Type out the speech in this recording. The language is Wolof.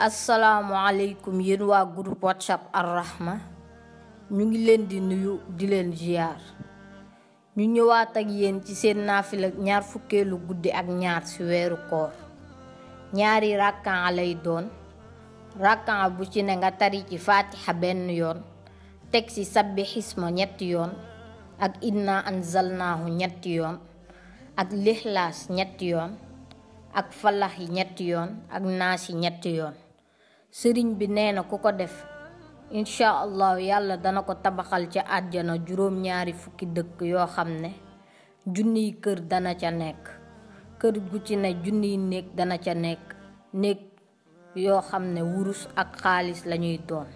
asalaamualeykum yéen waa groupe whatsapp Ar-Rahma ñu ngi leen di nuyu di leen ziar ñu ñëwaat ak yéen ci seen naafila ñaar fukkeelu guddi ak ñaar ci weeru koor ñaari rakkan lay doon rakkan bu ci ne nga tari ci fatiha benn yoon teg ci sabbi xisma ñetti yoon ak inna anzalnaahu ñetti yoon ak lixlaas ñetti yoon ak falax yi ñetti yoon ak naas yi ñetti yoon sëriñ bi nee na ku ko def incha allah yàlla dana ko tabaxal ca àjjana juróom-ñaari fukki dëkk yoo xam ne junniy kër dana ca nekk kër gu ci ne junniy néeg dana ca nekk néeg yoo xam ne wurus ak xaalis lañuy doon